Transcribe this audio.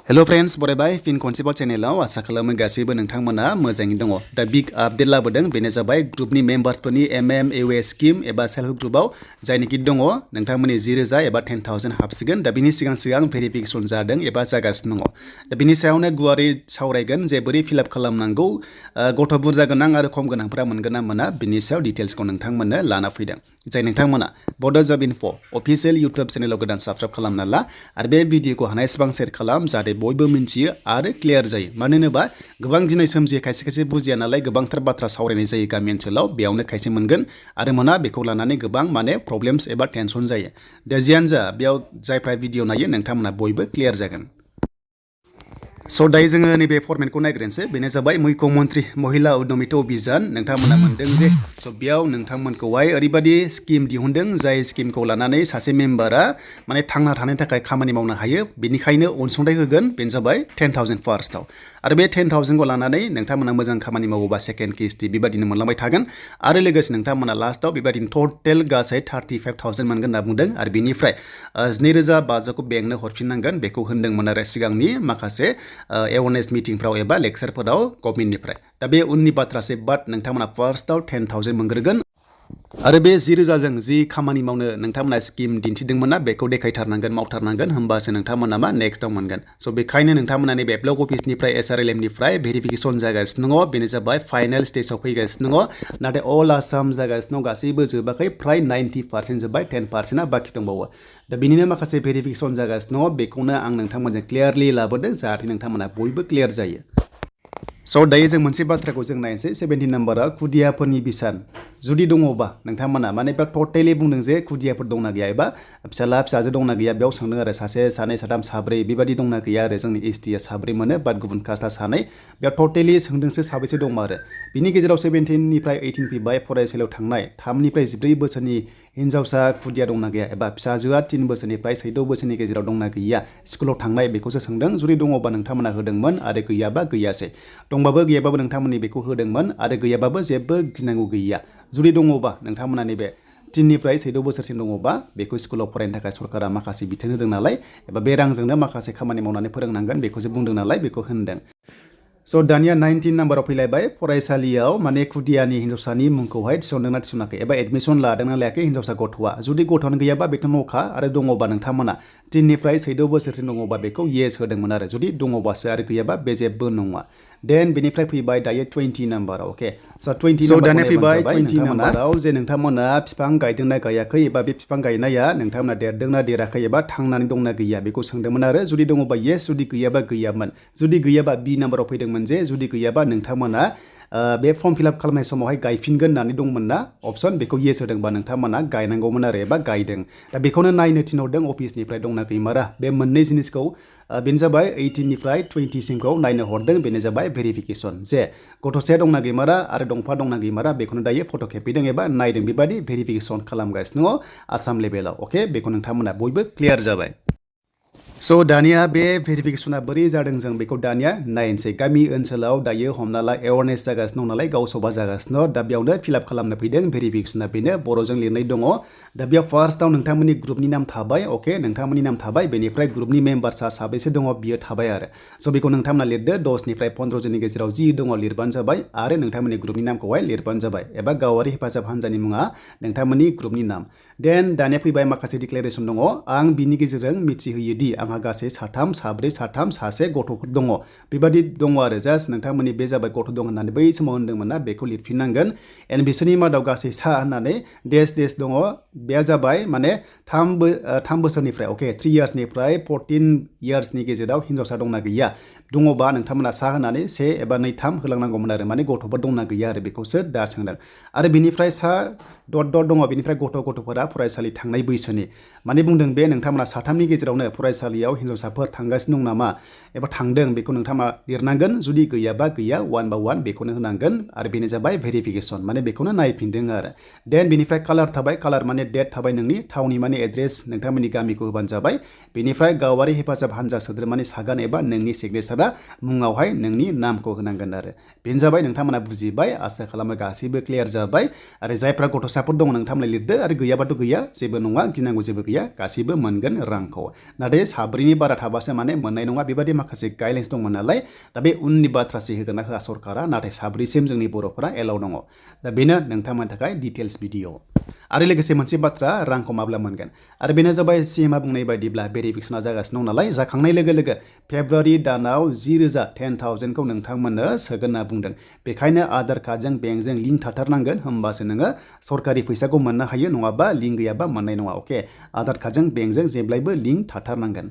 Hello friends बरायबाय फिन खनसेबाव चेनेलाव आसा खालामो गासैबो नोंथांमोना मोजाङै दङ। दा बिग आपडेट लाबोदों बेनो जाबाय ग्रुपनि मेम्बार्सफोरनि MMUA स्किम एबा सेल्फ हेल्प ग्रुपआव जायनिखि दङ नोंथांमोननि 10,000 एबा 10,000 हाबसिगोन। दा बिनि सिगां भेरिफिकेसन जादों एबा जागासिनो दङ। दा बिनि सायावनो गुवारै सावरायगोन जे बोरै फिलआप खालामनांगौ, गथ' बुरजा गोनां आरो खम गोनांफोरा मोनगोन ना मोना बिनि सायाव डिटेल्सखौ नोंथांमोननो लाना फैदों। जाय नोंथांमोना बड' जब इनफो अफिशियेल इउट्युब चेनेलाव गोदान साबस्क्राइब खालामना ला आरो बे भिडिअखौ हानायसेबां शेयार खालाम जाहाथे बयबो मिन्थियो आरो क्लियार जायो। मानो होनोबा गोबां दिनै सोमजियो खायसे बुजिया नालाय गोबांथार बाथ्रा सावरायनाय जायो गामि ओनसोलाव, बेयावनो खायसे मोनगोन आरो मोना बेखौ लानानै गोबां प्रब्लेम्स एबा टेनसन जायो। दा जियानो जा बेयाव जायफ्रा भिडिअ नायो नोंथांमोना बयबो क्लियार जागोन। स' दायो जोङो नैबे फर्मेटखौ नायग्रोनोसै। बेनो जाबाय मुख्यमन्त्रि महिला उद्यमिता अभियान नोंथांमोना मोनदों जे स' बेयाव नोंथांमोनखौहाय ओरैबायदि स्किम दिहुनदों जाय स्किमखौ लानानै सासे मेम्बारा थांना थानायनि थाखाय खामानि मावनो हायो, बेनिखायनो अनसुंथाइ होगोन। बेनो जाबाय 10,000 फार्स्टआव आरो बे 10,000खौ लानानै नोंथांमोना मोजां खामानि मावोबा सेकेन्ड किस्ति बेबायदिनो मोनलांबाय थागोन आरो लोगोसे नोंथांमोना लास्टआव बेबायदिनो टटेल गासै 35,000 मोनगोन होनना बुंदों आरो बिनिफ्राय 2,500खौ बेंकनो हरफिननांगोन बेखौ होनदोंमोन आरो सिगांनि माखासे एवारनेस मिटिंफ्राव एबा लेक्सारफोराव गभर्नमेन्टनिफ्राय। दा बे उननि बाथ्रासै, बाट नोंथांमोना फार्स्टआव 10,000 मोनग्रोगोन आरो बे 10,000जों जि खामानि मावनो नोंथांमोना स्किम दिन्थिदोंमोन ना बेखौ देखायथारनांगोन, मावथारनांगोन, होमबासो नोंथांमोना नेक्स्टआव मोनगोन। स' बेखायनो नोंथांमोना नैबे ब्लक अफिसनिफ्राय SRLMनिफ्राय भेरिफिकेसन जागासिनो दङ। बेनो जाबाय फाइनेल स्टेजाव फैगासिनो दङ। नाथाय अल आसाम जागासिनो दं, गासैबो जोबाखै, फ्राय 90% जोब्बाय, 10%आ बाखि दंबावो। दा बिनिनो माखासे भेरिफिकेसन जागासिनो दङ, बेखौनो आं नोंथांमोनजों क्लियारलि लाबोदों जाहाथे नोंथांमोना बयबो क्लियार जायो। स' दायो जों मोनसे बाथ्राखौ जों नायनोसै। 17 नाम्बारा खुदियाफोरनि बिसान जुदि दङबा नोंथांमोना बा टटेलि बुंदों जे खुदियाफोर दंना गैया एबा फिसाला फिसाजो दंना गैया, बेयाव सोंदों आरो सासे सानै साथाम साब्रै बेबायदि दंना गैया आरो जोंनि STआ साब्रै मोनो, बाट गुबुन कास्टआ सानै। बेयाव टटेलि सोंदोंसो साबैसे दं आरो बिनि गेजेराव 17निफ्राय 18 फैबाय फरायसालियाव थांनाय 3निफ्राय 14 बोसोरनि हिन्जावसा खुदिया दंना गैया एबा फिसाजोआ 3 बोसोरनिफ्राय 14 बोसोरनि गेजेराव दंना गैया स्कुलाव थांनाय बेखौसो सोंदों। जुदि दङबा नोंथांमोना होदोंमोन आरो गैयाबा गैयासै, दंबाबो गैयाबाबो नोंथांमोननि बेखौ होदोंमोन आरो गैयाबाबो जेबो गिनांगौ गैया। जुदि दङबा नोंथांमोना नैबे 3निफ्राय 14 बोसोरसिम दङबा बेखौ स्कुलाव फरायनो थाखाय सरकारा माखासे बिथोन होदों नालाय एबा बे रांजोंनो माखासे खामानि मावनानै फोरोंनांगोन बेखौसो बुंदों नालाय बेखौ होनदों। स' दानिया 19 नाम्बाराव फैलायबाय फरायसालियाव खुदियानि हिन्जावसानि मुंखौहाय थिसनदोंना थिसनाखै एबा एडमिसन लादोंना लायाखै हिन्जावसा गथ'आ। जुदि गथ'आनो गैयाबा बेथ' न'खा आरो दङबा नोंथांमोना 3निफ्राय 14 बोसोरसिम दङबा बेखौ येस होदोंमोन आरो जुदि दङबासो आरो गैयाबा बे जेबो नङा। देन बेनिफ्राय फैबाय दायो 20 नाम्बाराव। अके स' 20 दानिया फैबाय 20 नाम्बाराव जे नोंथांमोना बिफां गायदोंना गायाखै एबा बे बिफां गायनाया नोंथांमोना देरदोंना देराखै एबा थांनानै दंना गैया बेखौ सोंदोंमोन आरो जुदि दङबा येस, जुदि गैयाबा गैयामोन। जुदि गैयाबा बि नाम्बाराव फैदोंमोन जे जुदि गैयाबा नोंथांमोना बे फर्म फिलआप खालामनाय समावहाय गायफिनगोन होननानै दंमोन ना अपसन, बेखौ येस होदोंबा नोंथांमोना गायनांगौमोन आरो एबा गायदों। दा बेखौनो नायनो थिनहरदों अफिसनिफ्राय दंना गैमारा बे मोननै जिनिसखौ। बेनो जाबाय 18निफ्राय 20सिमखौ नायनो हरदों। बेनो जाबाय भेरिफिकेसन जे गथ'साया दंना गैमारा आरो दंफा दंना गैमारा बेखौनो दायो फट' खेबफैदों एबा नायदों, बेबायदि भेरिफिकेसन खालामगासिनो दङ आसाम लेभेलाव। अके बेखौ नोंथांमोना बयबो क्लियार जाबाय। स' दानिया बे भेरिफिकेसना बोरै जादों जों बेखौ दानिया नायनोसै। गामि ओनसोलाव दायो हमना ला एवारनेस जागासिनो दं नालाय, गावसभा जागासिनो दं, दा बेयावनो फिलआप खालामनो फैदों। भेरिफिकेसना बेनो बर'जों लिरनाय दङ। दा बेयाव फार्स्टआव नोंथांमोननि ग्रुपनि नाम थाबाय। अके नोंथांमोननि नाम थाबाय, बेनिफ्राय ग्रुपनि मेम्बार्सआ साबेसे दङ बियो थाबाय आरो स' बेखौ नोंथांमोना लिरदो। 10निफ्राय 15 जननि गेजेराव जि दङ लिरबानो जाबाय आरो नोंथांमोननि ग्रुपनि नामखौहाय लिरबानो जाबाय एबा गावारि हेफाजाब हान्जानि मुङा नोंथांमोननि ग्रुपनि नाम। देन दानिया फैबाय माखासे डिक्लेरेसन दङ। आं बिनि गेजेरजों मिथिहोयोदि आंहा गासै साथाम साब्रै साथाम सासे गथ'फोर दङ, बेबादि दङ आरो जास्ट नोंथांमोननि बे जाबाय गथ' दं होननानै बै समाव होनदोंमोन ना बेखौ लिरफिननांगोन। एन्ड बिसोरनि मादाव गासै सा होननानै देश दङ, बे जाबाय 3 बोसोरनिफ्राय 3 इयार्सनिफ्राय 14 इयार्सनि गेजेराव हिन्जावसा दंना गैया, दङबा नोंथांमोना सा होनानै 1 एबा 2 3 होलांनांगौमोन आरो गथ'फोर दंना गैया आरो बेखौसो दा सोंदों। आरो बिनिफ्राय सा डट दङ, बिनिफ्राय गथ'फोरा फरायसालि थांनाय बैसोनि बुंदों बे नोंथांमोना साथामनि गेजेरावनो फरायसालियाव हिन्जावसाफोर थांगासिनो दं नामा एबा थांदों बेखौ नोंथांमोना लिरनांगोन। जुदि गैयाबा गैया 1 by 1 बेखौनो होनांगोन आरो बेनो जाबाय भेरिफिकेसन, बेखौनो नायफिनदों आरो। देन बिनिफ्राय कालार थाबाय, कालार डेट थाबाय, नोंनि थावनि एड्रेस नोंथांमोननि गामिखौ होबानो जाबाय। बेनिफ्राय गावारि हेफाजाब हान्जा सोद्रोमानि सागान एबा नोंनि सिगनेसारा मुङावहाय नोंनि नामखौ होनांगोन आरो बेनो जाबाय। नोंथांमोना बुजिबाय, आसा खालामो गासैबो क्लियार जाबाय। आरो जायफ्रा गथ'सा खरसाफोर दङ नोंथांमोना लिरदो आरो गैयाबाथ' गैया जेबो नङा गिनांगौ जेबो गैया गासैबो मोनगोन रांखौ नाथाय साब्रैनि बारा थाबासो माने मोननाय नङा बेबादि माखासे गाइडलाइन्स दंमोन नालाय दा बे उननि बाथ्रासो होगोन ना होआ सरकारा नाथाय साब्रैसिम जोंनि बर'फोरा एलाउ दङ दा बेनो नोंथांमोननि थाखाय डिटेल्स भिडिअ आरो लोगोसे मोनसे बाथ्रा रांखौ माब्ला मोनगोन आरो बेनो जाबाय सिएमआ बुंनाय बायदिब्ला भेरिफिकेसना जागासिनो दं नालाय जाखांनाय लोगो लोगो फेब्रुवारि दानाव 10,000 खौ नोंथांमोननो सोगोन होनना बुंदों बेखायनो आधार कार्डजों बेंकजों लिंक थाथारनांगोन होमबासो नोङो सरकारि फैसाखौ मोननो हायो नङाबा लिंक गैयाबा मोननाय नङा अके आधार कार्डजों बेंकजों जेब्लायबो लिंक थाथारनांगोन